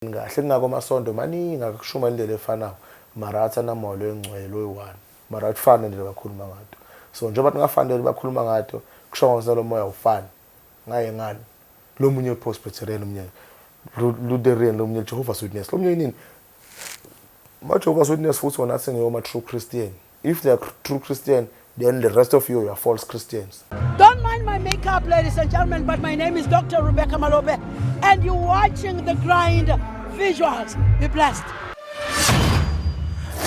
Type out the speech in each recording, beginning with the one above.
Kahle kungako amasonto maningi akakushuma indlela efanayo mara athi anamoya loyingcwele oyi-one mara akufani nendlela bakhuluma ngato. So njengoba tingafanele bakhuluma ngato, kusho ngokuthi lo moya awufani ngaye ngani lo munye Presbyterian, omunye Lutheran, lo munye Jehovah's Witness, lo munye yini ma-Jehovah's Witness, futhi wona athi ngeyoma true Christian. If they are true Christian, then the rest of you, you are false Christians. Don't mind my makeup, ladies and gentlemen, but my name is Dr. Rebecca Malope, and you're watching The Grind Visuals. Be blessed.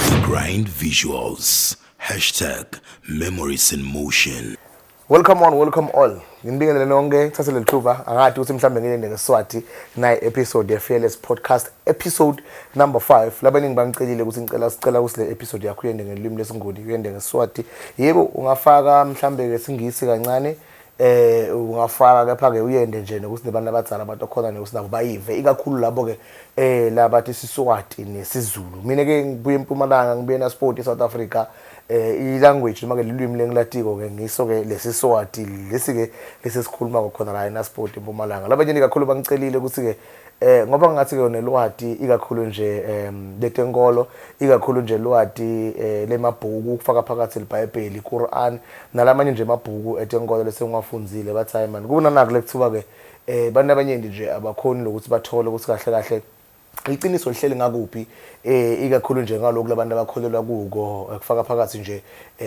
The Grind Visuals. #MemoriesInMotion. Welcome one, welcome all. Nginibingelele nonke, thathe leli thuba. Angati ukuthi mhlambe ngilinde ngeSwati nayi episode ye Fearless Podcast, episode number 5. Labaningi bangicelile ukuthi ngicela, sicela ukuthi le episode yakho uyende ngelimi lesiNguni, uyende ngeSwati. Yebo, ungafaka mhlambe ke siNgisi kancane, ungafaka, kepha ke uyende nje nokuthi nabantu abadzala, abantu akhona nokuthi nabo bayive, ikakhulu labo ke labathi siSwati nesiZulu. Mina ke ngibuye eMpumalanga, ngibuye na Sport eSouth Africa. I-language noma ke lilwimi lengilatiko ke ngiso ke lesiSwati lesi ke lesesikhuluma khona la eNaspoti eMpumalanga. Labanye kakhulu bangicelile ukuthi ke ngoba ngathi ke nelwati ikakhulu nje letenkolo, ikakhulu nje lwati lemabhuku, kufaka phakathi iBhayibheli, iQuran nalamanye nje amabhuku etenkolo lesengiwafundzile, bathi hayi man, kunanaku lekuthiwa ke bantu abanyenti nje abakhoni lokuthi bathole ukuthi kahle kahle iqiniso lihleli ngakuphi, ikakhulu nje ngalokhu labantu abakholelwa kuko, kufaka phakathi nje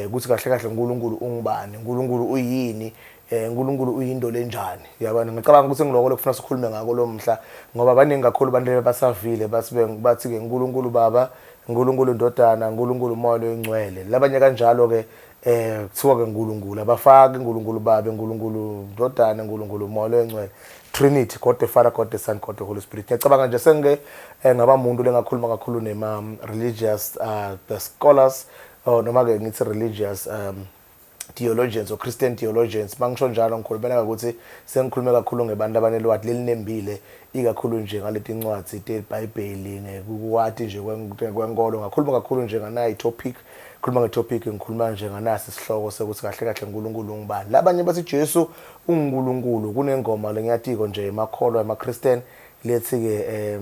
ukuthi kahle kahle uNkulunkulu ungubani, uNkulunkulu uyini, uNkulunkulu uyinto lenjani, yabona. Ngicabanga ukuthi ngiloko lokufuna sikhulume ngako lo mhla, ngoba baningi kakhulu abantu basavile bathi bathi ke uNkulunkulu Baba, uNkulunkulu Ndodana, uNkulunkulu Moya loyingcwele. Labanye kanjalo ke kuthiwa ke uNkulunkulu, abafaki uNkulunkulu Baba, uNkulunkulu Ndodana, uNkulunkulu Moya loyingcwele, Trinity, God the Father, God the Son, God the Holy Spirit. Ngiyacabanga nje sengike ngaba umuntu lengakhuluma kakhulu nema religious the scholars or noma ke ngithi religious theologians or Christian theologians. Mangisho njalo ngikhulumela ukuthi sengikhulume kakhulu ngebantu abanelwati lelinembile, ikakhulu nje ngaleti ncwadi teBhayibheli, ngekukwati nje kwenkolo. Ngakhuluma kakhulu nje nganayi topic, khuluma ngetopic, ngikhuluma nje nganasi isihloko sekuthi kahle kahle uNkulunkulu ungubani. Labanye bathi Jesu unguNkulunkulu. Kunengoma lengiyatiko nje emakholwa emaChristian lethi ke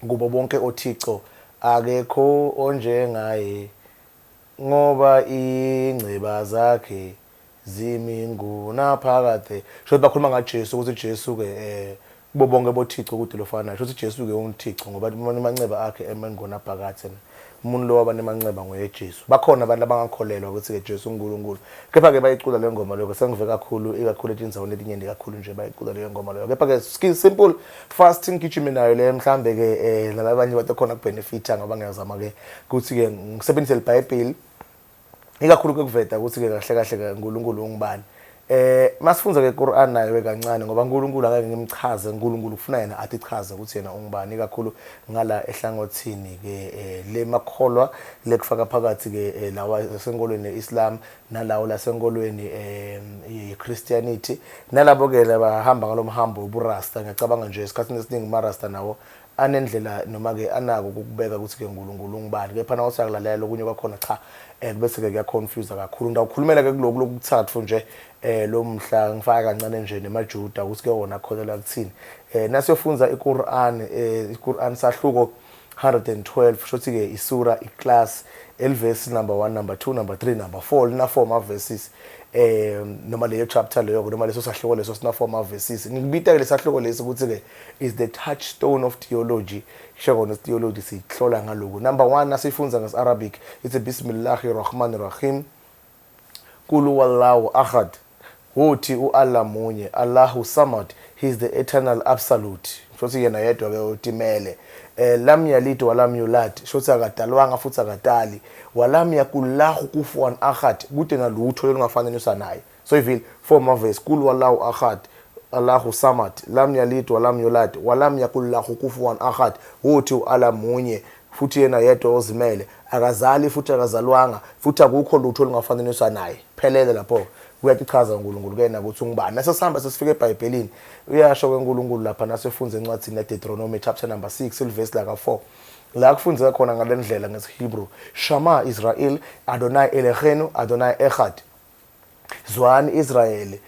kubo bonke othixo akekho onjengaye, ngoba ingceba zakhe zimi ngunaphakade. Sho bakhuluma ngaJesu ukuthi Jesu ke kubo bonke bothixo kude lofana. Sho ukuthi Jesu ke unguthixo ngoba amanceba akhe emengonaphakade. Umuntu lo waba nemanceba nguye Jesu. Bakhona abantu abangakholelwa ukuthi ke Jesu uNkulunkulu, kepha ke bayicula le ngoma lokho. Sengive kakhulu, ikakhulu etindzaweni letinyenti kakhulu nje bayicula leyo ngoma leyo. Kepha ke simple fast ngigijime nayo le, mhlambe ke nalabanye abantu khona kubenefita, ngoba ngiyazama ke ukuthi ke ngisebenzise iBhayibheli ikakhulu kuveta ukuthi ke kahle kahle ke uNkulunkulu ungubani. Masifunza ke Quran nayo kancane, ngoba uNkulunkulu angeke ngimchaze uNkulunkulu, kufuna yena athi chaze ukuthi yena ungubani, ikakhulu ngala ehlangothini ke le makholwa lekufaka phakathi ke lawa asenkolweni yeIslam nalawo lasenkolweni yeChristianity nalabo ke labahamba ngalomhambo ubuRasta. Ngiyacabanga nje esikhathini esiningi maRasta nawo anendlela noma ke anako ukubeka ukuthi ke uNkulunkulu ungubani, kepha nawe usakulalela okunye kwakhona cha, bese ke kuyaconfuse kakhulu. Ngawukhulumela ke kuloku lokuthathu nje lo mhla, ngifaka kancane nje nemaJuda ukuthi ke wona akholelwa kuthini. Nasiyofunza iQuran, iQuran sahluko 112, shothi ke isura iclass elverse number 1, number 2, number 3, number 4, lina 4 ma verses, noma leyo chapter leyo noma leso sahluko leso sina 4 ma verses. Ngikubita ke lesahluko lesi ukuthi ke is the touchstone of theology. Sho kona theology sihlola ngaloku. Number 1, nasifunza ngesiArabic ithi bismillahir rahmanir rahim, kulu wallahu ahad, uthi uAllah munye, Allahu samad, he is the eternal absolute, shothi yena yedwa ke utimele, lam yalid walam yulad, shothi akadalwanga futhi akadali, walam yakullahu kufuwan ahad, kude nalutho olungafaniswa naye. So ivile four ma verse: kul wallahu ahad, Allahu samad, lam yalid walam yulad, walam yakullahu kufuwan ahad. Uthi uAllah munye futhi yena yedwa ozimele, akazali futhi akazalwanga, futhi akukho lutho olungafaniswa naye. Phelele lapho, uyatichaza uNkulunkulu kena ukuthi ungubani. Nasesihamba sesifika eBhayibhelini, uyasho ke uNkulunkulu lapha nasefunza encwadini yaDeuteronomy chapter number 6 ilverse la ka4, la kufundzeka khona ngale ndlela ngesiHebrew: Shama Israel, Adonai Elohenu, Adonai Echad. Zwani Israel,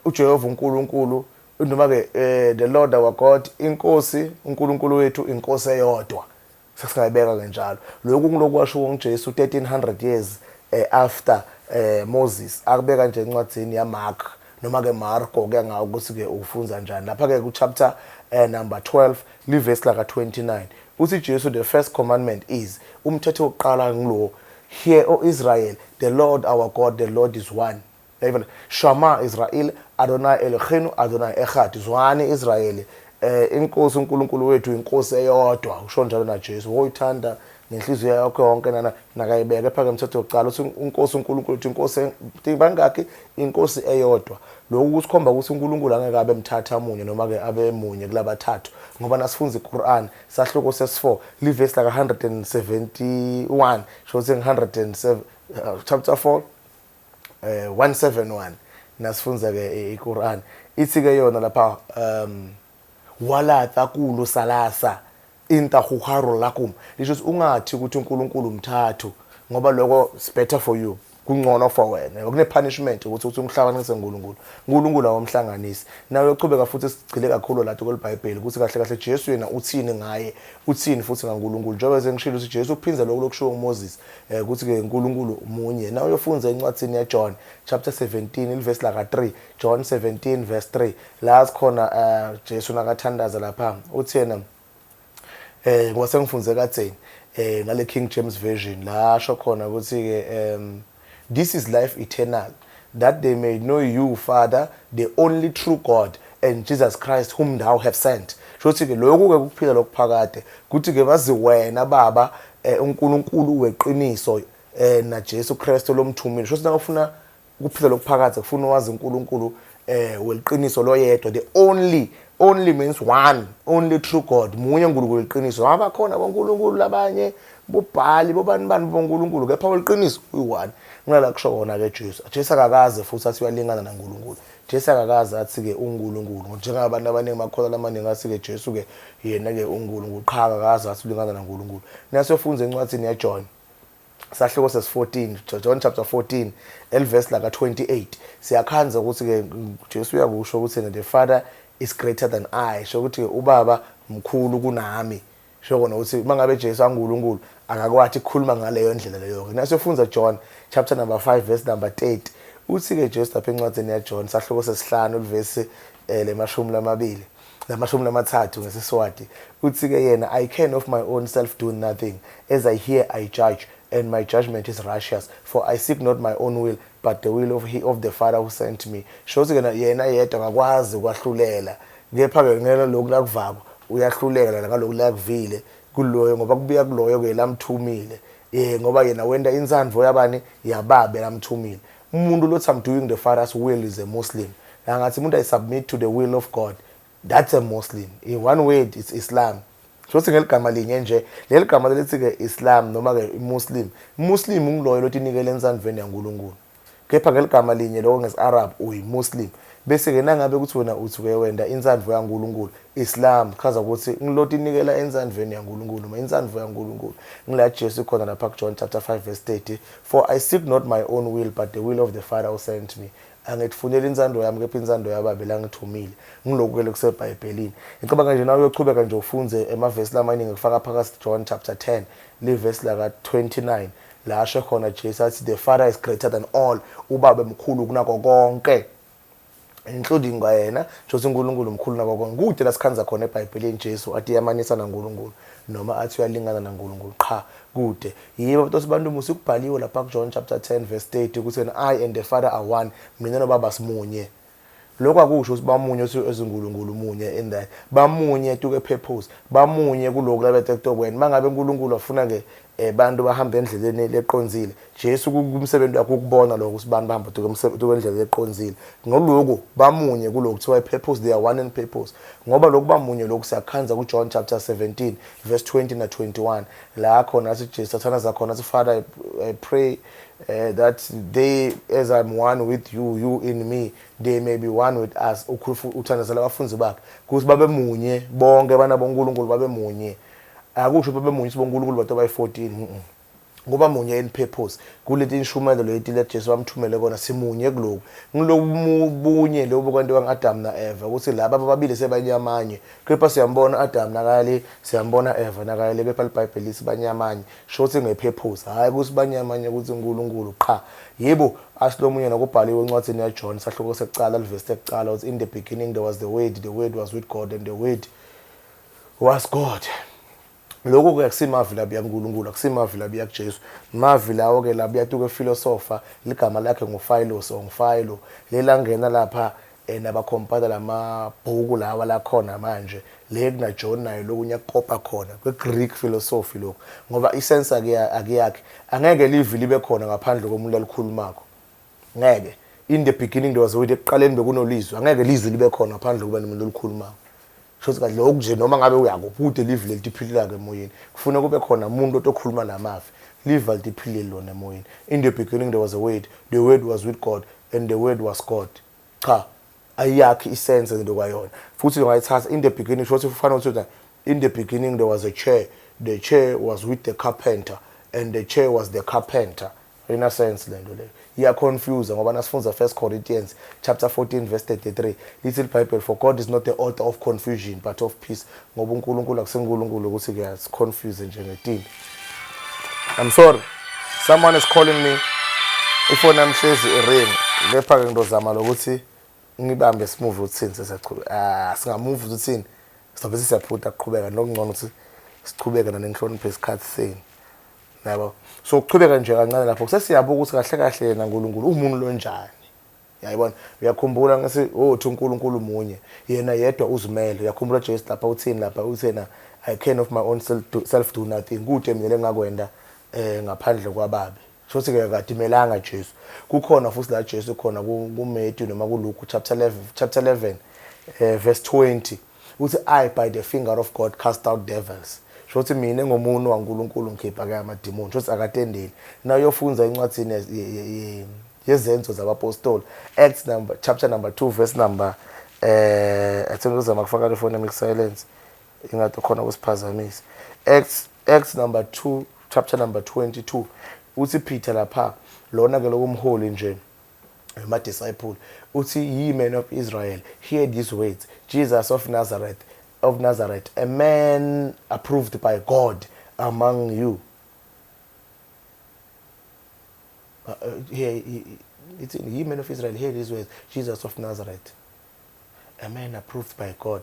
uJehova uNkulunkulu Noma ke the Lord our God, inkosi uNkulunkulu wethu, inkosi eyodwa. Sesingayibeka kanjalo. Lokhu kuloku kwashiwo nguJesu 1300 years after Moses. Akubeka nje encwadini yaMark noma ke Marko, kuya ngawo ukuthi ke ufunza njani. Lapha ke ku chapter number 12, livesi laka 29, uthi Jesu, "The first commandment is," umthetho wokuqala ngilo, "Hear, O Israel, the Lord our God, the Lord is one." Yayibona, "Shama Israel, Adonai Eloheinu, Adonai Echad." Zwani Israel, inkosi uNkulunkulu wethu inkosi eyodwa. Usho njalo na Jesu, woyithanda ngenhliziyo yakho yonke nana nakayibeka kepha ke umthetho wokuqala uthi inkosi uNkulunkulu wethu inkosi bangakhi, inkosi eyodwa. Lokhu kusikhomba ukuthi uNkulunkulu angeke abe mthatha amunye noma ke abe munye kulabathathu, ngoba nasifunza iQuran sahluko ses4, livesi laka 171, sho ukuthi 107, chapter 4, 171, nasifunza ke iQuran, ithi ke yona lapha "Wala taqulu salasa intahu khairul lakum." Lisho ukuthi ungathi ukuthi uNkulunkulu umthathu, ngoba lokho is better for you, kungcono for wena. Kune punishment ukuthi umhlanganise uNkulunkulu, uNkulunkulu awumhlanganisi. Nawe uyochubeka futhi sigcile kakhulu lapho kweliBhayibheli ukuthi kahle kahle Jesu yena uthini ngaye, uthini futhi ngaNkulunkulu. Njengoba sengishilo ukuthi Jesu uphinza lokho lokushiwo uMoses, ukuthi ke uNkulunkulu munye. Nawe uyofunza encwadini yaJohn chapter 17, ivesi la ka3, John 17 verse 3, la sikhona Jesu nakathandaza lapha, uthi yena, ngoba sengifunze kadzeni ngale King James Version, la asho khona ukuthi ke "This is life eternal, that they may know you, Father, the only true God, and Jesus Christ whom thou have sent." Shothi ke lokhu ke kuphila lokuphakade, kuthi ke bazi wena Baba, uNkulunkulu weqiniso, na Jesu Kristu lomthumile. Shothi nakufuna ukuphila lokuphakade, kufuna wazi uNkulunkulu weliqiniso loyedwa. The only, only means one, only true God, munye uNkulunkulu weqiniso. Ngaba khona boNkulunkulu labanye, bobhali, bobani bani boNkulunkulu, kepha weliqiniso uyi-one. Ngilala kusho kona ke Jesu. Jesu akakaze futhi athi uyalingana naNkulunkulu. Jesu akakaze athi ke uNkulunkulu, njengabantu abaningi makholwa lamaningi athi ke Jesu ke yena ke uNkulunkulu. Qha, akakaze athi ulingana naNkulunkulu. Nasiyofunza encwadini yaJohn sahluko ses14, John chapter 14, elverse laka 28, siyakhanza ukuthi ke Jesu uyakusho ukuthi the Father is greater than I, sho ukuthi ubaba mkhulu kunami. Sho kona ukuthi mangabe Jesu anguNkulunkulu, akakwathi ukukhuluma ngaleyo ndlela leyo. Ke nasiyofunza John chapter number 5 verse number 30, uthi ke Jesu lapha encwadini yaJohn sahluko sesihlanu, livesi 20-30 ngesiSwati, uthi ke yena, "I can of my own self do nothing. As I hear, I judge, and my judgment is righteous, for I seek not my own will, but the will of he of the Father who sent me." Shothi ke yena yedwa akakwazi ukwahlulela, kepha ke ngeke lokhu lakuvako uyahlulela ngalokhu lakuvile kuloyo, ngoba kubuya kuloyo ke lamthumile, ngoba yena wenda insandvo yabani? Yababe lamthumile. Umuntu lothi "I'm doing the Father's will" is a Muslim. Angathi umuntu "I submit to the will of God," that's a Muslim. In one word, it's Islam. So ngeligama linye nje leli gama lelithi ke Islam noma ke Muslim, Muslim unguloyo lothi inikele ensandvweni yaNkulunkulu, kepha ngeligama linye lokho ngesi-Arab uyi-Muslim. Bese ke nangabe ukuthi wena uthi ke wenda insandvo yaNkulunkulu, Islam chaza ukuthi ngiloti inikela ensandvweni yaNkulunkulu noma insandvo yaNkulunkulu. Ngila Jesu khona lapha kuJohn chapter 5 verse 30, "For I seek not my own will, but the will of the Father who sent me." Angitfuneli insando yami, kepha insando yababe langithumile. Ngilokhu ke lokuseBhayibhelini. Ngicabanga nje nawe uyochubeka nje ufunze emavesi lamaningi, kufaka phakathi John chapter 10, livesi laka 29, la asho khona Jesu athi the Father is greater than all, ubaba mkhulu kunako konke, including kwayena Jesu. uNkulunkulu mkhulu nako konke. Kude la sikhanza khona eBhayibhelini Jesu athi yamanisa naNkulunkulu noma athi uyalingana naNkulunkulu. Qha, kude. Yibo abantu bantu musi kubhaliwe lapha kuJohn chapter 10 verse 30 ukuthi "I and the Father are one," mina nobaba simunye. Lokho akusho ukuthi bamunye ezinkulunkulu munye in that bamunye tuke purpose, bamunye kulokhu labethe kutokweni. Mangabe uNkulunkulu afuna ke bantu bahambe endleleni leqonzile, Jesu kumsebenzi wakhe ukubona lokho ukuthi bantu bahamba tuke endlela leqonzile. Ngoloku bamunye kulokhu kuthiwa purpose, they are one in purpose. Ngoba lokhu bamunye lokhu siyakhanza kuJohn chapter 17 verse 20 na 21, la khona athi Jesu athandaza khona athi, "Father, I pray that they, as I'm one with you, you in me, they may be one with us." Uthandazela abafundi bakhe ukuthi babe munye bonke, bana boNkulunkulu babe munye. Akusho babe munye siboNkulunkulu bantu abayi-14. Ngoba munye in purpose kuleti inshumelo leti le Jesu wamthumele kona, simunye kuloku. Ngilobu bunye lobu kwanto kaAdam naEva, ukuthi laba ababili sebanyamanye. Kepha siyambona Adam nakayale, siyambona Eva nakayale, kepha iBhayibheli lithi banyamanye. Shothi ngepurpose, hayi ukuthi banyamanye ukuthi uNkulunkulu qha. Yebo, asilomunye nokubhaliwe encwadini yaJohn, sahluko sekucala, livesi lekucala, ukuthi in the beginning there was the Word, the Word was with God and the Word was God. Lokho ke akusimavi labi yaNkulunkulu, akusimavi labi yakuJesu. Mavi lawo ke labi yatuke philosopher, ligama lakhe nguPhilos or nguPhilo, lelangena lapha nabakhompata lamabhuku lawa lakhona manje le kuna John nayo lokunye kukopa khona kwe-Greek philosophy lokho, ngoba isense akuyakhe angeke livi libe khona ngaphandle komuntu alikhulumako. Ngeke. In the beginning there was a word, ekuqaleni bekunolizwi. Angeke lizwi libe khona ngaphandle kuba nomuntu olikhulumayo. Shothi kahle lokhu nje, noma ngabe uyakuphi ude livi leli liphililako emoyeni, kufuna kube khona umuntu otokhuluma lamavi. Livi alitiphileli lona emoyeni. In the beginning there was a word, the Word was with God and the Word was God. Cha, ayakhi isense lento kwayona. Futhi ungayithatha in the beginning, shothi kufanele ukuthi in the beginning there was a chair, the chair was with the carpenter and the chair was the carpenter. Ayina sense lento leyo, iya-confuse, ngoba nasifunza 1 Corinthians chapter 14 verse 33, lithi iBhayibheli, "For God is not the author of confusion but of peace." Ngoba uNkulunkulu akusenkulunkulu ukuthi kuyasiconfuse nje ngetini. I'm sorry, someone is calling me, ifoni yami hlezi iring. Kepha-ke ngizozama lokuthi ngibambe simove uthini sesiyachubeka. Ah, singamove uthini, sizobe sesiyaphutha kuqhubeka nokungcono ukuthi sichubeke nanenhlonipho isikhathi senu, yabo. So kuchubeka nje kancane lapho, sesiyabuka ukuthi kahle kahle yena uNkulunkulu umuntu lonjani, yayibona. Uyakhumbula ngasi othi uNkulunkulu munye, yena yedwa uzimele. Uyakhumbula Jesu lapha uthini? Lapha uthena, "I can of my own self do nothing." Kude mina lengakwenda ngaphandle kwababe. Shothi ke akadimelanga Jesu. Kukhona futhi la Jesu khona kuMatthew noma kuLuke chapter 11, chapter 11 verse 20, uthi, "I by the finger of God cast out devils." Shothi mina ngomunwe waNkulunkulu ngikhipha ke amadimoni. Shothi akatendeli. Na uyofunza incwadzini yezenzo zabapostoli, Acts number chapter number 2 verse number I think uzama kufaka le phone yami silence, ingathi khona kusiphazamisa. Acts number 2, chapter number 22, uthi Peter lapha, lona ke lokumholi nje ma disciple, uthi, "Ye men of Israel, hear these words: Jesus of Nazareth, a man approved by God among you." Here it's in, "Ye men of Israel, hear these words: Jesus of Nazareth, a man approved by God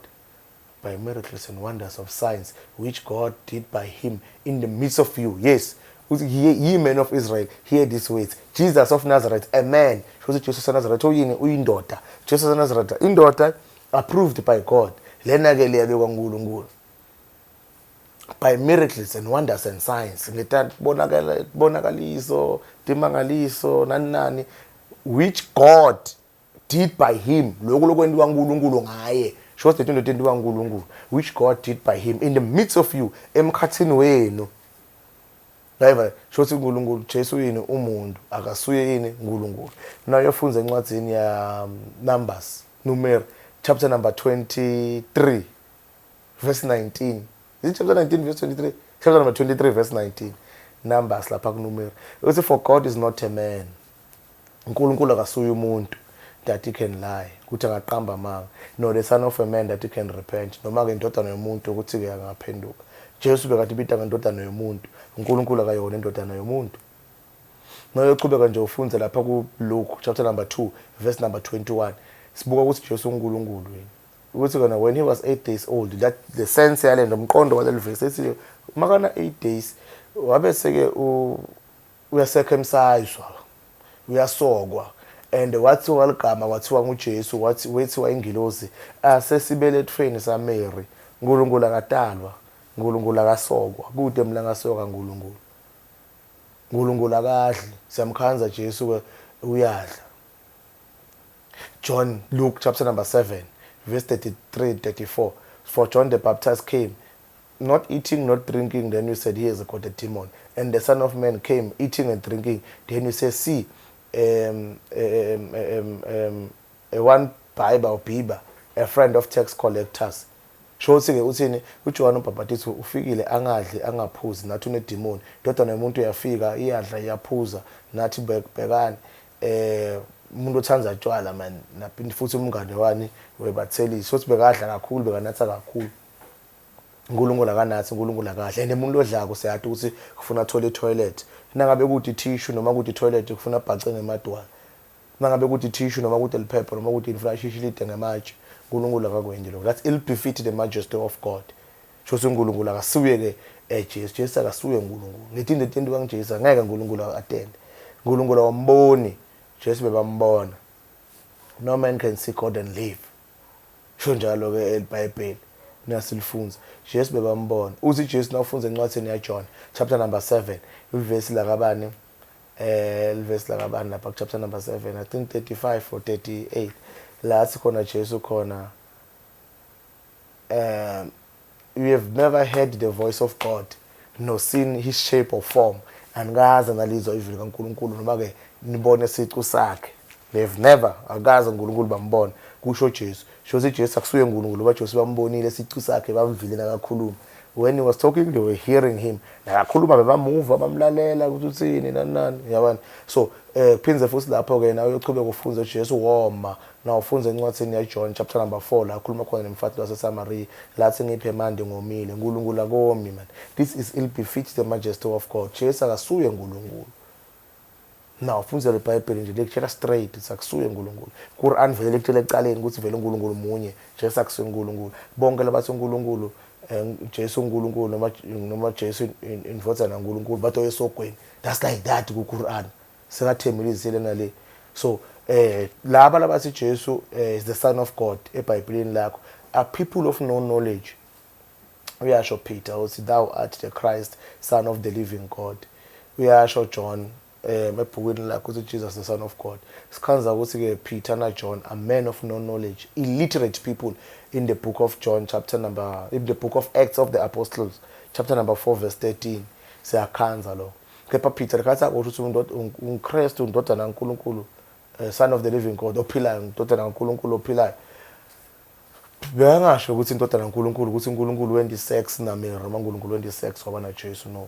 by miracles and wonders of signs which God did by him in the midst of you." Yes. Uthi, Ye men of Israel, hear these words. Jesus of Nazareth, a man." Shothi Jesus of Nazareth uyini? Uyindoda. Jesus of Nazareth, indoda approved by God. Lena ke liyabekwa nguNkulunkulu. By miracles and wonders and signs. Ngetabonakala bonakaliso, timangaliso, nani nani, which God did by him. Lokho lokwentiwa uNkulunkulu ngaye. Shothi into etentiwa uNkulunkulu, which God did by him in the midst of you, emkhathini wenu. Yayva, shothi uNkulunkulu Jesu yini? Umuntu, akasuye yini uNkulunkulu. Now uyofunza encwadzini ya Numbers, Numeri chapter number 23 verse 19. Is it chapter 19 verse 23? Chapter number 23 verse 19, Numbers lapha kuNumeri, uthi, "For God is not a man," uNkulunkulu akasuye umuntu, "that he can lie," ukuthi angaqamba amanga, "nor the son of a man that he can repent," noma ke indodana yomuntu ukuthi ke angaphenduka. Jesu bekade ibita ngendodana yomuntu. uNkulunkulu akayona indodana yomuntu. Noyochubeka nje ufunze lapha ku Luke chapter number 2 verse number 21, sibuka ukuthi Jesu uNkulunkulu yini, ukuthi kona when he was 8 days old, that the sense yalento, umqondo waleli verse ethi makana 8 days wabe seke uyacircumciswa, uyasokwa, and wathiwa ligama, kwathiwa nguJesu, wathi wethiwa ingilosi asesibelethweni saMary. uNkulunkulu akatalwa, uNkulunkulu akasokwa, kude mina ngasoka uNkulunkulu. uNkulunkulu akadli. Siyamkhanza Jesu ke uyadla. John, Luke chapter number 7 verse 33 34, "For John the Baptist came not eating, not drinking, then you said, 'He has got a demon.' And the Son of Man came eating and drinking, then you say, 'See, a one Bible or Biber, a friend of tax collectors.'" Shothi-ke uthini uJohane umbhabhatiso ufikile angadli angaphuzi nathi unedimoni. Indodana yomuntu uyafika iyadla iyaphuza nathi bhekani umuntu othanda tshwala man naphinde futhi umngane wani webathelisi. Shothi bekadla kakhulu bekanatha kakhulu. uNkulunkulu akanathi uNkulunkulu akadla and umuntu odlako siyati ukuthi kufuna athole i-toilet. Nangabe kude i-tissue noma kude i-toilet kufuna abhace ngemadwala. Nangabe kude i-tissue noma kude liphepha noma kude infuna ashishilide ngematshe. uNkulunkulu akakwenzi lokho. That's ill befit the majesty of God. Shothi uNkulunkulu akasuye ke Jesu. Jesu akasuye uNkulunkulu. Ngithi into into bangiJesu angeke uNkulunkulu atende. uNkulunkulu awamboni. Jesu bebambona. No man can see God and live. Sho njalo ke eBhayibheli nasilifunza. Jesu bebambona. Uthi Jesu nawufunza encwadini yaJohn chapter number 7 ivesi lakabani ivesi lakabani lapha chapter number 7 I think 35 or 38 la athi khona Jesu khona you have never heard the voice of God nor seen his shape or form. Anikaze nalizwa izwi likaNkulunkulu noma ke nibone sicu sakhe. They've never akaze uNkulunkulu bambona kusho Jesu. Shothi Jesu akusuye uNkulunkulu ba Jesu bambonile sicu sakhe bamvile nakakhuluma. When he was talking they were hearing him. Nakakhuluma bebamuva bamlalela ukuthi uthini nani nani yabona. So kuphindze futhi lapho ke nawe uyochubeka ufunze Jesu woma. Na ufunze encwadini yaJohn chapter number 4 la khuluma khona nemfati waseSamaria lathi ngiphe mandi ngomile. uNkulunkulu akomi man. This is ill befit the majesty of God. Jesu akasuye uNkulunkulu. Na ufunze leBhayibheli nje lekutshela straight akusuye uNkulunkulu. Quran vele lekutshela ecaleni ukuthi vele uNkulunkulu munye. Jesu akusuye uNkulunkulu. Bonke labathi uNkulunkulu Jesu uNkulunkulu noma Jesu indvodzana kaNkulunkulu bathi oyesogweni. That's like that ku Quran. Sekathembile nale. So laba labathi Jesu is the son of God eBhayibhelini lakho are people of no knowledge. Uyasho Peter uthi thou art the Christ son of the living God. Uyasho John ebhukwini lakho uthi Jesus the son of God. Sikhanza ukuthi ke Peter na John are men of no knowledge, illiterate people in the book of John chapter number, in the book of Acts of the Apostles chapter number 4 verse 13. Siyakhanza lo. Kepha Peter lekhatha ukuthi umuntu uKristu indodana kaNkulunkulu, son of the living God ophilayo, indodana kaNkulunkulu ophilayo. Bengasho ukuthi indodana kaNkulunkulu ukuthi uNkulunkulu went sex na Mary noma uNkulunkulu went sex waba na Jesu, no.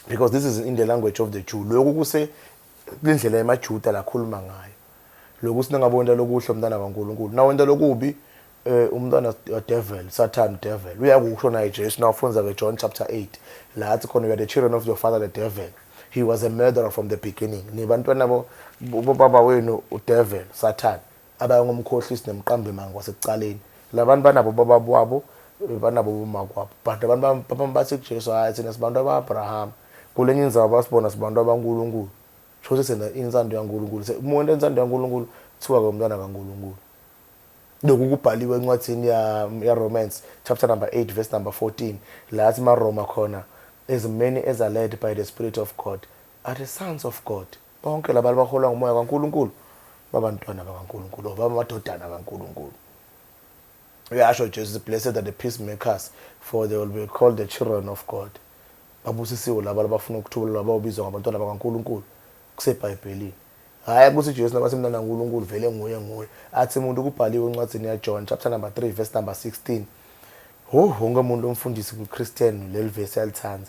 Because this is in the language of the Jew. Lokhu kuse indlela yemaJuda lakhuluma ngayo. Lokhu sinangabona lokuhle umntana kaNkulunkulu. Nawenta lokubi umntwana devil, Satan devil. Uyakusho naye Jesu nawufunza ke John chapter 8 la athi khona you are the children of your father the devil. He was a murderer from the beginning. Nibantwana bo baba wenu udevil, Satan. Abayongomkhohlisi nemqambi manga wasekucaleni. Labantu banabo baba wabo banabo bomakwabo. But abantu bathi kuJesu hayi thina sibantu abaAbraham. Kulenye indzaba basibona sibantu abankulunkulu. Shothi sena insando yaNkulunkulu. Umuntu insando yaNkulunkulu kuthiwa ke umntwana kaNkulunkulu. Lokhu kubhaliwe encwadini ya Romans chapter number 8 verse number 14 la athi maRoma khona as many as are led by the Spirit of God are the sons of God. Bonke labantu baholwa ngumoya kaNkulunkulu babantwana bakaNkulunkulu babamadodana kaNkulunkulu. Uyasho Jesu blessed are the peacemakers for they will be called the children of God. Babusisiwe laba abafuna ukuthula labawubizwa ngabantwana bakaNkulunkulu kuseBhayibhelini. Hayi ukuthi Jesu nabathi mntana kaNkulunkulu vele nguye nguye. Athi umuntu kubhaliwe encwadini yaJohn chapter number 3 verse number 16. Oh wonke umuntu omfundisi kuChristian leli verse yalithanda.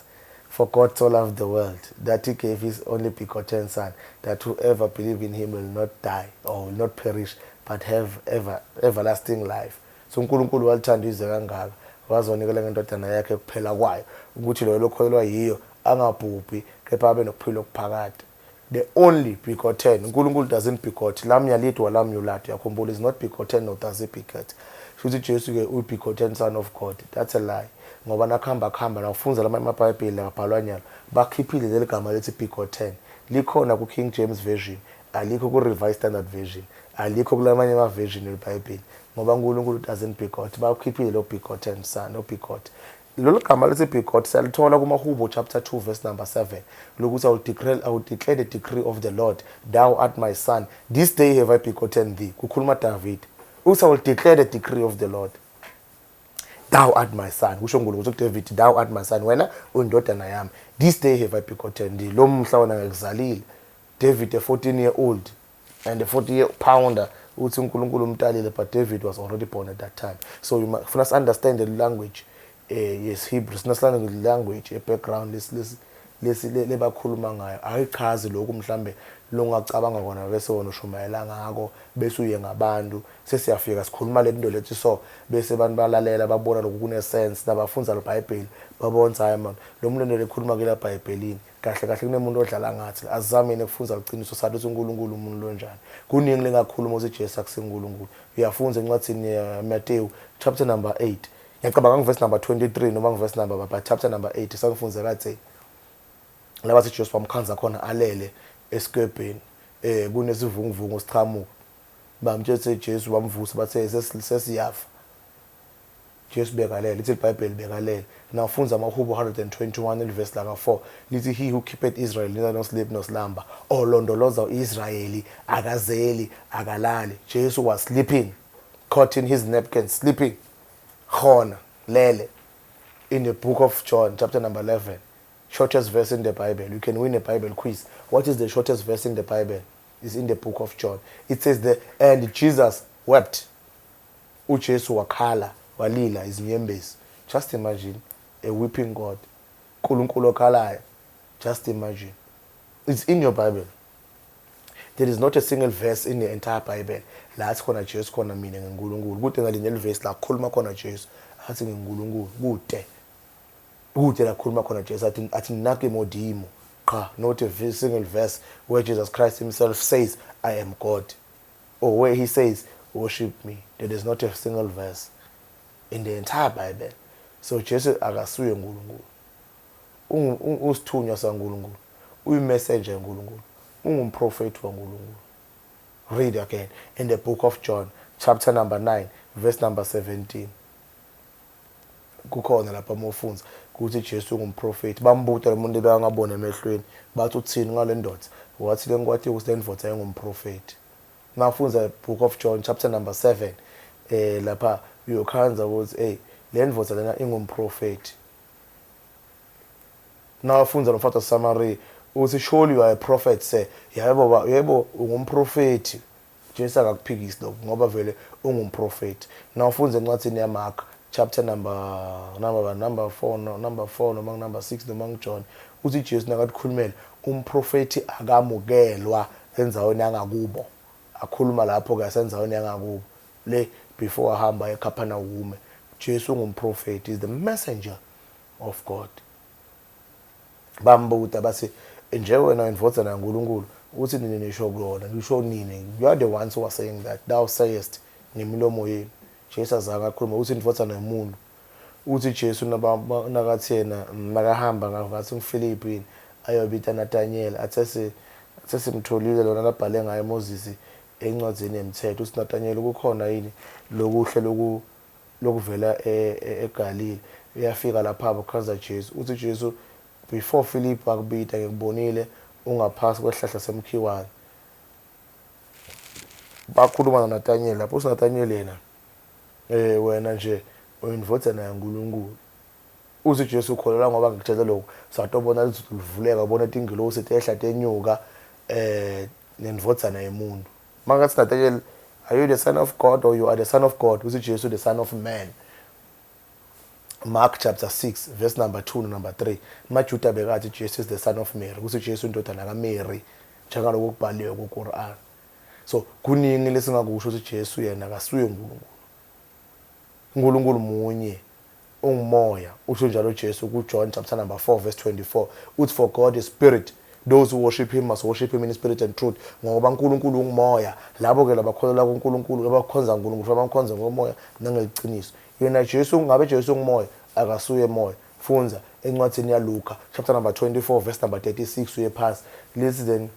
For God so loved the world that he gave his only begotten son, that whoever believe in him will not die or will not perish but have everlasting life. So uNkulunkulu walithanda izwe kangaka wazonikela ngendodana yakhe kuphela kwayo ukuthi loyo lokholelwa yiyo angabhubhi kepha abe nokuphila okuphakade. The only begotten. uNkulunkulu doesn't begot. Lam yalid wa lam yulad. Yakhumbula is not begotten nor does he beget. Futhi Jesu ke uyi begotten son of God. That's a lie. Ngoba nakuhamba kuhamba nawufunza lama amaBhayibheli akabhalwa nyalo bakhiphile leli gama lethi begotten. Likhona ku King James Version, alikho ku Revised Standard Version, alikho kulamanye ama version eBhayibheli. Ngoba uNkulunkulu doesn't begot. Bakhiphile lo begotten son, no begot. Lolu gama lethi begot siyalithola kumaHubo chapter 2 verse number 7 lokuthi I will declare the decree of the Lord, thou art my son, this day have I begotten thee. Kukhuluma David. Uthi I will declare the decree of the Lord, thou art my son. Kusho uNkulunkulu kuDavid, thou art my son, wena uyindodana yami, this day have I begotten thee. Lo mhla wena ngikuzalile. David a 14 year old and a 40 year pounder Uthi uNkulunkulu umtalile, but David was already born at that time. So you must first understand the language, yes, Hebrew, sina language, a background lesi lesi lebakhuluma ngayo. Ayichazi lokhu mhlambe longacabanga kona bese wona ushumayela ngako bese uye ngabantu. Sesiyafika sikhuluma le nto lethi, so bese abantu balalela, babona lokhu kune sense, nabafunza iBhayibheli babona, hayi man, lo muntu lento lekhuluma ke la eBhayibhelini kahle kahle kunemuntu odlala ngathi. Azameni ukufunza iqiniso, sathi ukuthi uNkulunkulu umuntu lonjani. Kuningi lengakhuluma ukuthi Jesu akusiNkulunkulu. Uyafunza encwadini yaMateyu chapter number 8, ngiyacabanga ngi-verse number 23 noma ngi-verse number, but chapter number 8 sangifunze kathi labathi Jesu wamkhanza khona alele esikebheni, kunesivunguvungu sichamuka, bamtshela Jesu bamvusa, bathe sesiyafa. Jesu bekalele, lithi iBhayibheli bekalele. Nawufunza amahubo 121 elivesi laka 4, lithi, "He who keepeth Israel neither no sleep nor slumber." Olondoloza uIsrayeli akazeli akalali. Jesu was sleeping, caught in his napkin, sleeping khona lele. In the book of John chapter number 11, shortest verse in the Bible, you can win a Bible quiz. What is the shortest verse in the Bible? Is in the book of John. It says the "And Jesus wept." UJesu wakhala, walila izinyembezi. Just imagine a weeping God, uNkulunkulu okhalayo. Just imagine, it's in your Bible. There is not a single verse in the entire Bible la athi khona Jesu khona, "Mina nginguNkulunkulu." Kude ngalinye livesi la kukhuluma khona Jesu athi, "NginguNkulunkulu." Kude kude la kukhuluma khona Jesu athi, "Nna ke Modimo." Qha, not a single verse where Jesus Christ himself says, "I am God," or where he says, "Worship me." There is not a single verse in the entire Bible. So Jesu akasuye uNkulunkulu. Usithunywa saNkulunkulu, uyi-messenger kaNkulunkulu, ungumprofeti waNkulunkulu. Read again in the book of John chapter number 9 verse number 17. Kukhona lapha uma ufunza ukuthi Jesu ungumprofeti. Bambuta lo muntu ebengabona emehlweni, bathi, "Uthini ngale ndoda?" Wathi, "Lengikwati ukuthi le ndoda ayingumprofeti." Nafunza book of John chapter number 7, lapha uyokhanza ukuthi hey, le ndoda lena ingumprofeti. Nawafunza lo mfati waseSamaria uthi, "Surely you are a prophet, sir." Yebo ba, yebo, ungumprofeti. Jesu akakuphikisi lokho ngoba vele ungumprofeti. Nawufunza encwadini yaMark chapter number 4, no, number 4 noma number 6 noma ngiJohn, uthi Jesu nakatikhulumela, umprofeti akamukelwa endzaweni yangakubo. Akhuluma lapho ke asendzaweni yangakubo le before ahamba eCapernaum. Jesu ungumprofeti, is the messenger of God. Bambuta bathi, "Nje wena indvodzana yaNkulunkulu, uthi nini nisho kuyona?" Ngisho nini? You are the ones who are saying that, thou sayest, ngemilomo yenu. Jesu azange akhuluma uthi indvodzana yomuntu. Uthi Jesu nakathi yena makahamba ngathi nguFilipi ayobita Nathaniel, athe sesimtholile lona labhale ngaye Moses encwadzini yemthetho. Uthi Nathaniel, "Kukhona yini lokuhle loku lokuvela eGalile?" Uyafika lapha bukhaza Jesu, uthi Jesu, "Before Philip akubita ngikubonile ungaphasi kwesihlahla semkhiwane." Bakhuluma noNathaniel lapho. Uthi Nathaniel yena, "Wena nje uyindvodzana yaNkulunkulu." Uthi Jesu, "Ukholelwa ngoba ngikutshela lokho? Satobona lizulu livuleka, ubona tingilosi tehla tenyuka nendvodzana yemuntu." Mangathi Nathaniel, "Are you the son of God or you are the son of God?" Uthi Jesu, "The son of man." Mark chapter 6 verse number 2 no number 3, maJuda bekathi Jesus is the son of Mary, kuthi Jesu indodana kaMary njengaloko kubhaliwe kuQuran. So kuningi lesingakusho ukuthi Jesu yena akasuye uNkulunkulu. uNkulunkulu munye, ungumoya. Usho njalo Jesu kuJohn chapter number 4 verse 24, uthi, "For God is spirit, those who worship him must worship him in spirit and truth." Ngoba uNkulunkulu ungumoya, labo ke labakholelwa kuNkulunkulu, abakhonza uNkulunkulu, abamkhonza ngomoya nangeqiniso. Yena Jesu, ngabe Jesu ungumoya? Akasuye moya. Funza encwadini yaLuka chapter number 24 verse number 36 uye phansi. Lithi, "Then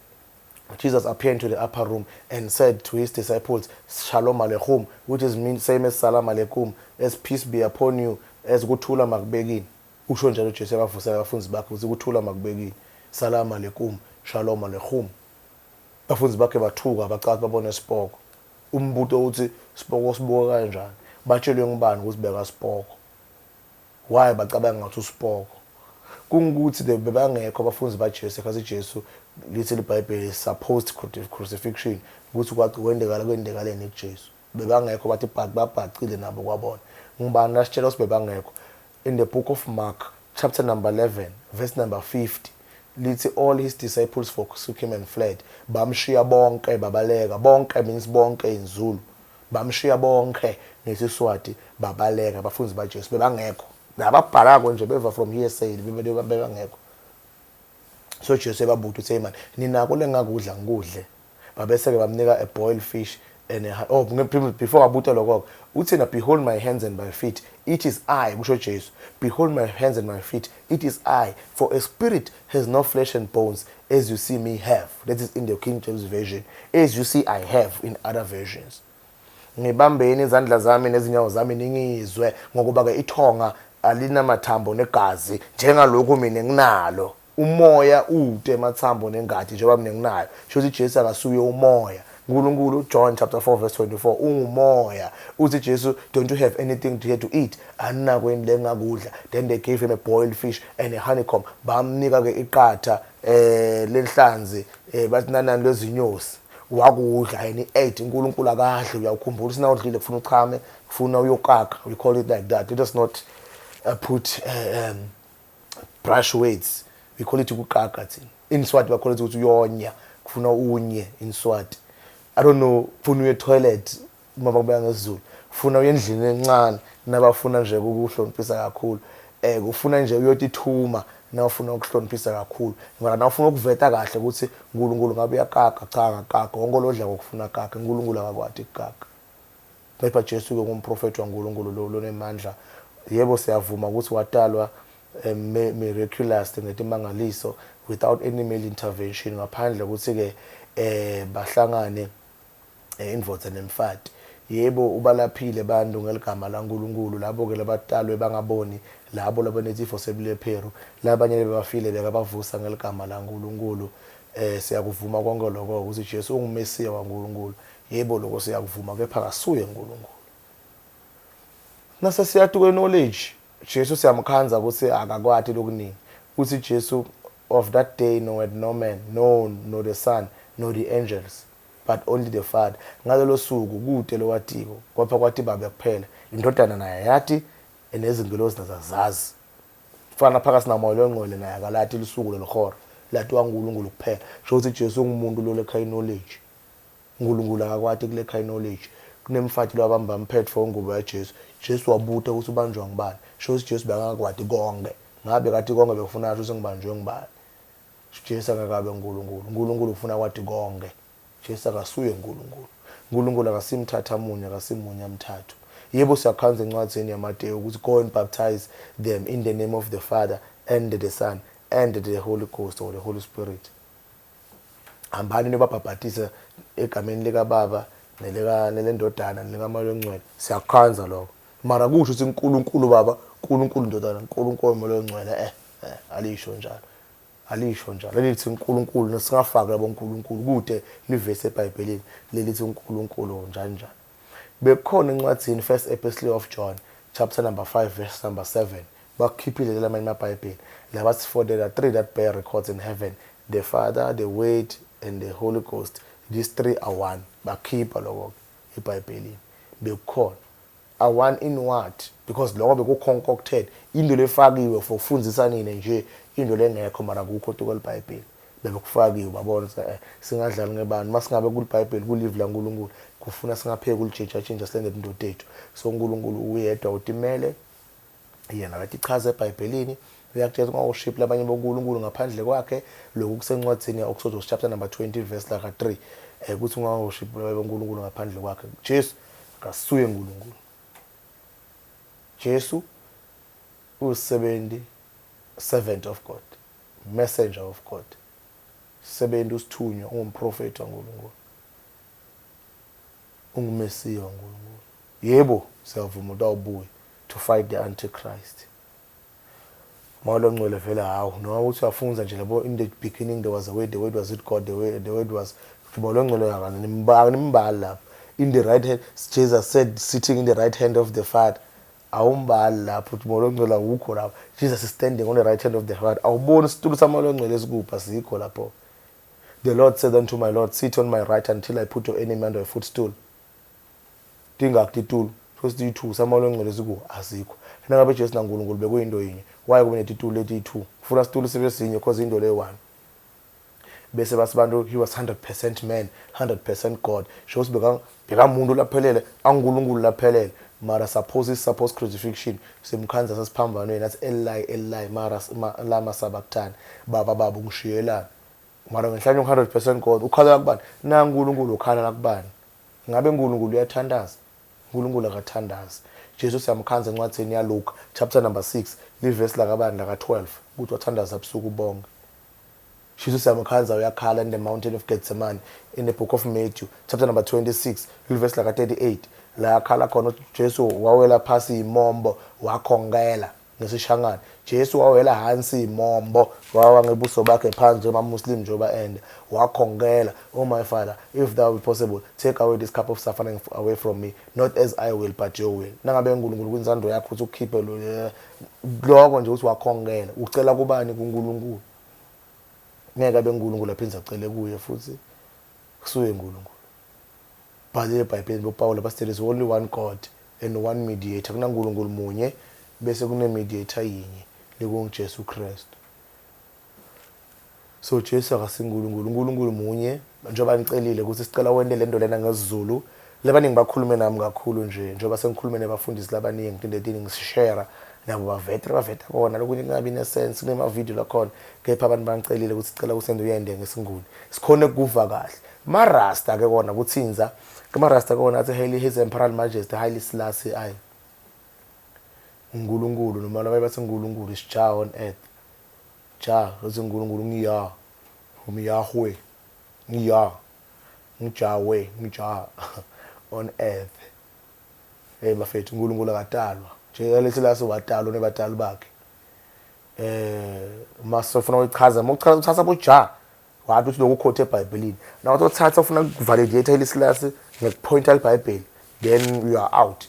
Jesus appeared to the upper room and said to his disciples, 'Shalom aleichem,' which is mean same as salam aleikum, as peace be upon you, as kuthula makubekini." Usho njalo Jesu ebavusela abafundi bakhe ukuthi kuthula makubekini. Salam aleikum, shalom aleichem. Abafundi bakhe bathuka, bacathi babona isipoko. Umbuto uthi, sipoko sibuka kanjani? Batshelwe ngubani ukuthi beka sipoko? Why bacabanga ngathi usipoko? Kungukuthi bebangekho abafundi baJesu ekhathi Jesu lithi iBhayibheli supposed crucifixion, ukuthi kwendekala kwendekaleni kuJesu. Bebangekho, bathi babhacile nabo kwabona. Ngibani lasitshela ukuthi bebangekho? In the book of Mark chapter number 11 verse number 50 lithi all his disciples forsook him and fled. Bamshiya bonke babaleka. Bonke means bonke in Zulu. Bamshiya bonke ngesiSwati babaleka. Abafundi baJesu bebangekho. Nababhalako nje beva from hearsay, bebangekho. So Jesu ebabuta uthi, "Hey man, ninako lengakudla ngikudle?" Babese-ke bamnika a boiled fish and a, oh, before abuta lokho uthi na, "Behold my hands and my feet, it is I," kusho Jesu. "Behold my hands and my feet, it is I, for a spirit has no flesh and bones as you see me have." That is in the King James Version. "As you see I have" in other versions. Ngibambeni izandla zami nezinyawo zami ningizwe, ngokuba ke ithonga alinamathambo negazi njengalokhu mina nginalo. Umoya ude emathambo nengadi njengoba mina nginayo. Sho ukuthi Jesu akasuye umoya. uNkulunkulu, John chapter 4 verse 24, ungumoya. Uthi Jesu, "Don't you have anything here to eat?" Anako yini lengakudla? Then they gave him a boiled fish and a honeycomb. Bamnika ke iqatha lenhlanzi, bathi nanani lezinyosi, wakudla and he ate. uNkulunkulu akadli. Uyawukhumbula ukuthi nawudlile kufuna uchame, kufuna uyokaka. We call it like that. Let us not put brush words. We call it ukukaka thina. In Swati ba call it ukuthi uyonya, kufuna unye in Swati. I don't know, kufuna uye toilet uma bakubeka ngesiZulu, kufuna uye endlini encane nabafuna nje ukuhloniphisa kakhulu, kufuna nje uyotithuma nawufuna ukuhloniphisa kakhulu. Ngoba nawufuna ukuveta kahle ukuthi uNkulunkulu ngabe uyakaka, cha, akakaka. Wonke lodla kokufuna kaka, uNkulunkulu akakwati ukukaka. Kepha Jesu ke ngumprofeti waNkulunkulu lo lonemandla. Yebo, siyavuma ukuthi watalwa miraculous, ngetimangaliso, without any male intervention, ngaphandle ukuthi ke bahlangane indvodza nemfati. Yebo, ubalaphile bantu ngeligama laNkulunkulu, labo ke labatalwe bangaboni, labo labanesifo sebulepheru, labanye bebafile bekabavusa ngeligama laNkulunkulu. Siyakuvuma konke lokho ukuthi Jesu unguMesiya waNkulunkulu. Yebo, lokho siyakuvuma, kepha kasuye uNkulunkulu. Nase siyatuke knowledge, Jesu siyamkhanza ukuthi akakwati lokuningi. Uthi Jesu, "Of that day knoweth no man, no nor the Son nor the angels, but only the Father." Ngalolo suku kude lowatiko kwapha kwathi babe kuphela, indodana naye yathi nezingilosi nazazazi. Fana phakathi namoya longcwele naye akalati lisuku lelihora, latiwa uNkulunkulu kuphela. Sho ukuthi Jesu ungumuntu lo lekha knowledge. uNkulunkulu akakwati kulekha knowledge. Kunemfati lwabamba mphetfo ingubo yaJesu, Jesu wabuta ukuthi ubanjwa ngubani. Sho ukuthi Jesu bekangakwati konke. Ngabe kathi konke bekufuna ukuthi ngibanjwe ngubani? Jesu akakabe uNkulunkulu. uNkulunkulu ufuna kwathi konke. Jesu akasuye uNkulunkulu. uNkulunkulu akasimthatha munye, akasimunye amthathu. Yebo, siyakhanza encwadzini yaMateyu ukuthi go and baptize them in the name of the Father and the Son and the Holy Ghost or the Holy Spirit. Hambani nibabhabhatise egameni likaBaba nelika nelendodana nelikaMoya oNgcwele. Siyakhanza lokho, mara kusho ukuthi uNkulunkulu Baba, uNkulunkulu Ndodana, uNkulunkulu Moya oNgcwele, alisho njalo, alisho njalo. Lithi uNkulunkulu, nesingafaki labo uNkulunkulu kude livesi eBhayibhelini lelithi uNkulunkulu njani njani. Bekukhona encwadzini First Epistle of John chapter number 5 verse number 7, bakukhiphile lamanye amabhayibheli labathi, "For there are three that bear records in heaven, the Father, the Word and the Holy Ghost. These three are one." Bakhipha lokho eBhayibhelini. Bekukhona are one in what? Because lokho beku-concocted, into lefakiwe for ukufundisa nini nje, into lengekho, mara kukho tuko libhayibheli bekufakiwe. Babona ukuthi singadlali ngebantu. Masingabe kulibhayibheli kulive laNkulunkulu, kufuna singapheki kulitshintsha silende into tethu. So uNkulunkulu uyedwa, utimele yena, kathi ichaza eBhayibhelini, uyakutshela ungaworship labanye boNkulunkulu ngaphandle kwakhe. Lokhu kusencwadzini ya-Exodus chapter number 20 verse laka 3, ukuthi ungaworship labanye boNkulunkulu ngaphandle kwakhe. Jesu akasuye uNkulunkulu. Jesu usisebenzi, servant of God, messenger of God, sebenzi, usithunywa, ungumprofeti waNkulunkulu, ungumesiya waNkulunkulu. Yebo, siyavuma utawubuya to fight the Antichrist. Moya longcwele vele, hawu, noma uthi uyafunza nje labo, "In the beginning there was a word, the word was with God, the word was Moya longcwele." Akanimbali lapho. In the right hand, Jesus said, sitting in the right hand of the Father. Awumbali lapho uthi moya ongcwele awukho lapho. Jesus is standing on the right hand of the Father. Awuboni isitulo samoya ongcwele esikuphi, asikho lapho. The Lord said unto my Lord, sit on my right until I put your enemy under your footstool. Tingaki titulo? First iyi-two, samoya ongcwele siku asikho. Nangabe Jesu naNkulunkulu bekuyinto yinye, why kube netitulo letiyi-two? Funa situlo sibe sinye cause into leyi-one. Bese bathi bantu he was 100% man, 100% God. Sho ukuthi bekamuntu laphelele, anguNkulunkulu laphelele. Mara suppose crucifixion simkhanza sesiphambanweni athi Eli Eli mara lama sabachthani, baba baba ungishiyelani. Mara ngenhlanye 100% God ukhalela kubani? Na uNkulunkulu ukhalela kubani? Ngabe uNkulunkulu uyathandaza? uNkulunkulu akathandazi. Jesu siyamkhanza encwadini yaLuka chapter number 6 livesi lakabani laka 12 ukuthi wathandaza busuku bonke. Jesu siyamkhanza uyakhala in the mountain of Gethsemane in the book of Matthew chapter number 26 livesi laka 38 la akhala khona Jesu wawela phasi imombo wakhongela ngesishangane. Jesu wawela hansi imombo wawa ngebuso bakhe phansi njengoba-Muslim njengoba ende wakhongela, oh my Father, if that be possible, take away this cup of suffering away from me, not as I will but your will. Nangabe uNkulunkulu kwinzando yakho ukuthi ukhiphe lokho nje ukuthi wakhongela, ucela kubani? KuNkulunkulu. Ngeke abe uNkulunkulu aphinde acele kuye futhi, kusuye uNkulunkulu. Bhalile eBhayibhelini boPawula bathi there is only one God and one mediator. KunaNkulunkulu munye bese kune mediator yinye, lekunguJesu Kristu. So Jesu akasiNkulunkulu, uNkulunkulu munye. Njengoba nicelile ukuthi sicela wente lento lena ngesiZulu, labaningi bakhulume nami kakhulu nje, njengoba sengikhulume nabafundisi labaningi into etiningi ngisishare nabo, bavetre baveta kona lokunye kungabi nesense kunema-video lakhona, kepha abantu bangicelile ukuthi sicela ukuthi uyende ngesiNguni sikhone ukuva kahle. Marasta ke kona kuthinza kumarasta kona athi Haile His Imperial Majesty Haile Selassie I uNkulunkulu, noma labanye bathi uNkulunkulu is Jah on earth. Jah uthi uNkulunkulu ngiya umYahweh, ngiya ngiJahweh, ngiJah on earth. Hey bafethu, uNkulunkulu akatalwa nje. Haile Selassie watalwa nebatali bakhe. Masofuna ukuchaza, uma uthatha boJah wathi uthi lokhu uquote eBhayibhelini, na uthatha ufuna ukuvalidate Haile Selassie ngekupointa iBhayibheli, then you are out.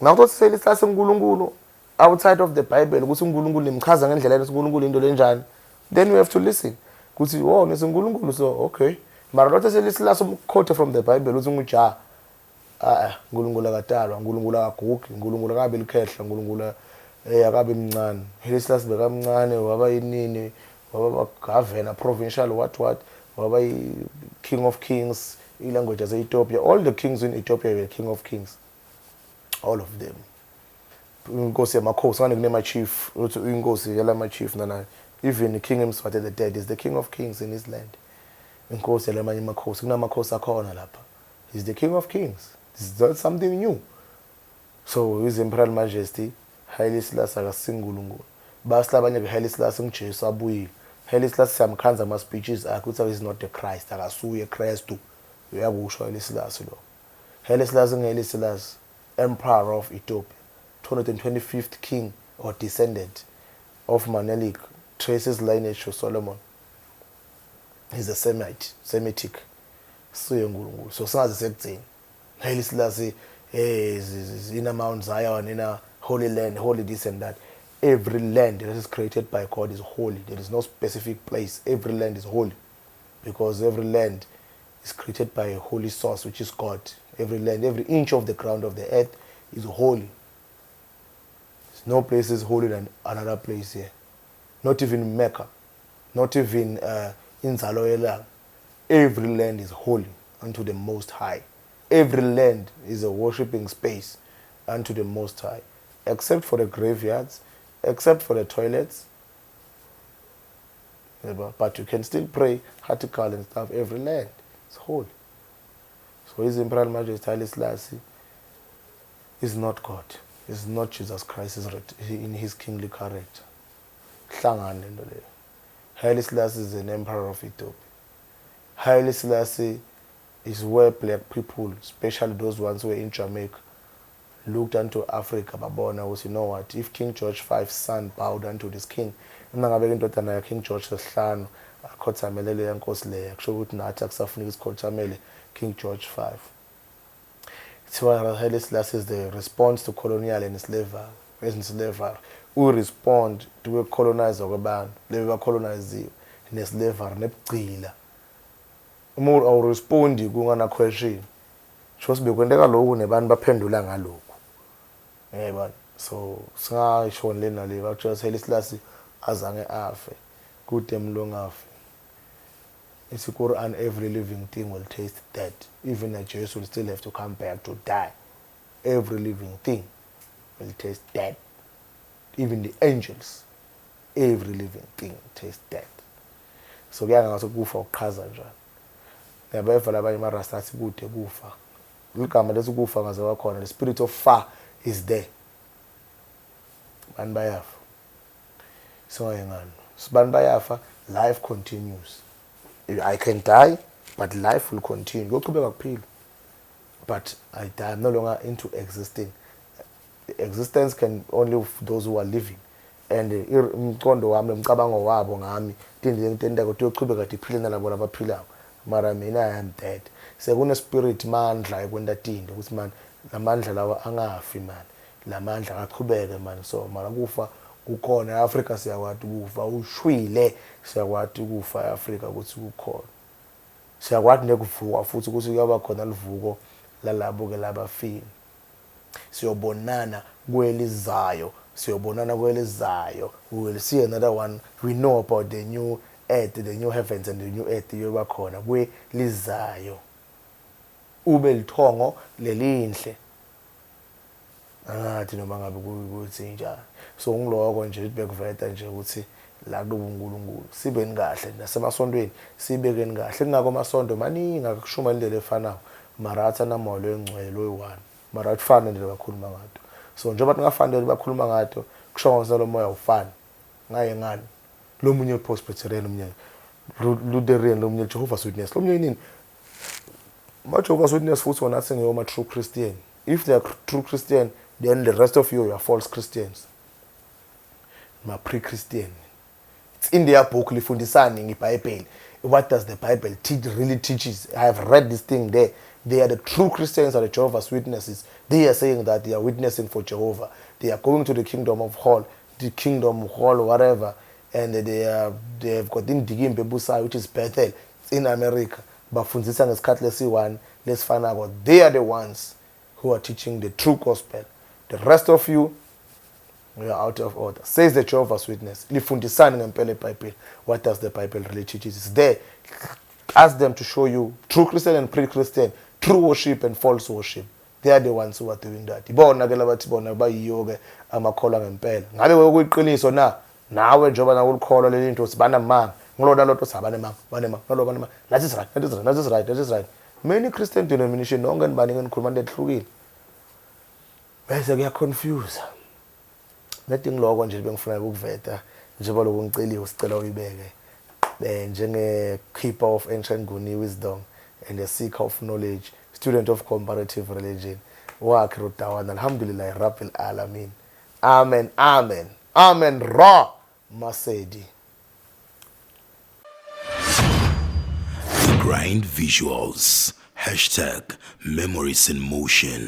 Na uthi Haile Selassie uNkulunkulu outside of the Bible, ukuthi uNkulunkulu nimchaza ngendlela yena, uNkulunkulu into lenjani, then you have to listen ukuthi oh nesiNkulunkulu, so okay. Mara lothe Haile Selassie umquote from the Bible uthi nguJah, ah, uNkulunkulu akatalwa, uNkulunkulu akagugi, uNkulunkulu akabi likhehla, uNkulunkulu akabi mncane. Haile Selassie bekamncane, waba yinini, waba governor provincial, what waba king of kings, i-language yase-Ethiopia. All the kings in Ethiopia were king of kings, all of them. Inkosi yamakhosi ngane kunema-chief, uthi inkosi yalama-chief nana. Even King Mswati the Third is the king of kings in his land, inkosi yalamanye amakhosi, kunamakhosi akhona lapha. He's the king of kings. This is not something new. So His Imperial Majesty Haile Selassie akasiNkulunkulu. Basi labanye ke Haile Selassie nguJesu abuyile. Haile Selassie siyamkhanza ama speeches akhe ukuthi is not the Christ, akasuye Kristu, uyakusho Haile Selassie lo. Haile Selassie ngu-Haile Selassie, Emperor of Ethiopia, 225th king or descendant of Menelik, traces lineage to Solomon. He's a Semite, Semitic. Suye uNkulunkulu. So singaze sekuthini Haile Selassie in Mount Zion, in a holy land, holy this and that. Every land that is created by God is holy. There is no specific place. Every land is holy because every land is created by a holy source, which is God. Every land, every inch of the ground of the earth is holy. There's no place is holy than another place here. Not even Mecca, not even inzalo yelanga. Every land is holy unto the Most High. Every land is a worshiping space unto the Most High, except for the graveyards, except for the toilets. But you can still pray article and stuff. Every land is holy. So His Imperial Majesty Haile Selassie is not God. Is not Jesus Christ is in his kingly character. Hlangane lento leyo. Haile Selassie is an emperor of Ethiopia. Haile Selassie is where black people, especially those ones who were in Jamaica, looked unto Africa, babona ukuthi, you know what, if King George V's son bowed unto this king, uma ngabe indodana ya King George sihlanu akhothamele leya nkosi leya, kusho ukuthi nathi akusafuneki sikhothamele King George V. Kuthiwa Haile Selassie is the response to colonial and slavery, and slavery. U-respond to colonize kwabantu lebe bacoloniziwe ne-slavery nebugcila. Uma awurespondi kungana question, sho sibekwenteka lokhu nebantu baphendula ngalokhu. Yayibona, so singayishoni le nale bakutshela Haile Selassie azange afe kude emlongafe. Ithi Quran, every living thing will taste death. Even a Jesus will still have to come back to die. Every living thing will taste death. Even the angels, every living thing tastes death. So kuya ngathi kufa ukuqhaza njani. Ngiyabeva labanye ama-Rasta athi kude kufa. Ligama lethi kufa ngaze kwakhona, the spirit of far is there. Abantu bayafa. Singayengani. Sibantu bayafa, life continues. I can die, but life will continue. Kuyoqhubeka kuphila. But I die, I'm no longer into existing. Existence can only those who are living. And umqondo wami, umcabango wabo ngami, tindlela engitendako kuyoqhubeka tiphile nalabo labaphilako. Mara mina I am dead. Sekune spirit mandla ekwenta tinto ukuthi man lamandla lawa angafi man. Lamandla aqhubeke man. So mara kufa kukhona eAfrika, siyakwati kufa ushwile, siyakwati kufa eAfrika ukuthi kukhona. Siyakwati nekuvuka futhi ukuthi kuyaba khona livuko lalabo ke labafile. Siyobonana kwelizayo, siyobonana kwelizayo. We will see another one. We know about the new earth, the new heavens and the new earth iyoba khona kwelizayo. Ube lithongo lelinhle. Angathi noma ngabe ukuthi njani. So ngiloko nje bekuveta nje ukuthi la kubuNkulunkulu sibeni kahle nasemasontweni, sibekeni kahle. Kungako amasonto maningi akushuma indlela efanayo, mara athi anamoya lengcwele loyi-one, mara akufani nendlela bakhuluma ngato. So njengoba tingafani bakhuluma ngato, kusho ngokuthi lo moya awufani. Ngaye ngani lo munye Presbyterian, omunye Lutheran, lo munye Jehovah's Witness, lo munye nini. Ma-Jehovah's Witness futhi wona athi ngiyoma true Christian. If they are true Christian, then the rest of you, you are false Christians, ma-pre-Christian. It's in their book. Lifundisani ngeBhayibheli? What does the Bible teach, really teaches? I have read this thing there. They are the true Christians, are the Jehovah's Witnesses. They are saying that they are witnessing for Jehovah. They are going to the kingdom of hall, the kingdom hall, whatever, and they have got indikimba ebusayo, which is Bethel. It's in America. Bafundisa ngesikhathi lesi-one lesifanako. They are the ones who are teaching the true gospel. The rest of you, we are out of order, says the Jehovah's Witness. Lifundisani ngempela iBhayibheli? What does the Bible really teach? It's there. Ask them to show you true Christian and pre-Christian, true worship and false worship. They are the ones who are doing that. Ibona ke labathi bona bayiyo ke amakholwa ngempela. Ngabe kuyiqiniso na? Nawe njengoba nawe ulikholwa leli nto sibanamanga ngilona lodwa, sabanemanga banemanga nalo banemanga. That is right, that is right, that is right, that is right. Many Christian denomination, nonke nibaningi nikhuluma into ehlukile, bese kuyaconfuse. Nedi ngiloko nje bengifuna ukuveta njengoba lokhu ngiceliwe. Sicela uyibeke njenge keeper of ancient Nguni wisdom and a seeker of knowledge, student of comparative religion. Wa akhiru dawana alhamdulillah rabbil alamin. Amen, amen, amen. Ra masedi. The Grind Visuals. #MemoriesInMotion.